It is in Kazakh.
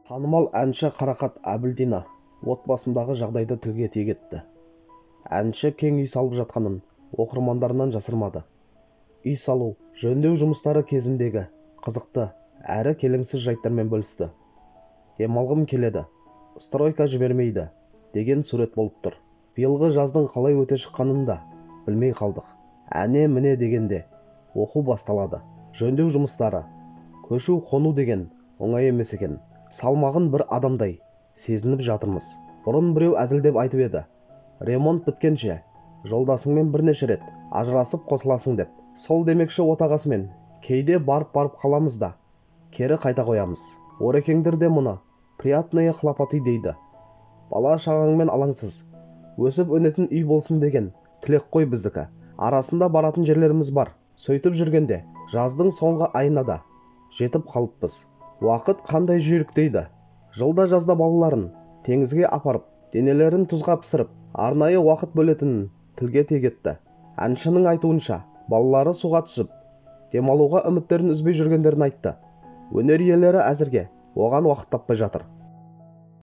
Танымал әнші Қарақат Әбілдина отбасындағы жағдайды тілге тиек етті. Әнші кең үй салып жатқанын оқырмандарынан жасырмады. Үй салу, жөндеу жұмыстары кезіндегі қызықты әрі келеңсіз жайттармен бөлісті. Демалғым келеді, стройка жібермейді деген сурет болып тұр. Биылғы жаздың қалай өте шыққанын да білмей қалдық. Әне-міне дегенде оқу басталады. Жөндеу жұмыстары, көшу қону деген оңай емес екен. Салмағын бір адамдай сезініп жатырмыз. Бұрын біреу әзілдеп айтып еді: ремонт біткенше жолдасыңмен бірнеше рет ажырасып қосыласың деп. Сол демекші, отағасымен кейде барып-барып қаламыз да, кері қайта қоямыз. Орекеңдер де мұны приятные хлопоты дейді. Бала шағаңмен алаңсыз өсіп өнетін үй болсын деген тілек қой біздікі. Арасында баратын жерлеріміз бар. Сөйтіп жүргенде жаздың соңғы айына да жетіп қалыппыз. Уақыт қандай жүйрік дейді. Жылда жазда балаларын теңізге апарып, денелерін тұзға пісіріп, арнайы уақыт бөлетінін тілге тиек етті. Әншінің айтуынша, балалары суға түсіп, демалуға үміттерін үзбей жүргендерін айтты. Өнер иелері әзірге оған уақыт таппай жатыр.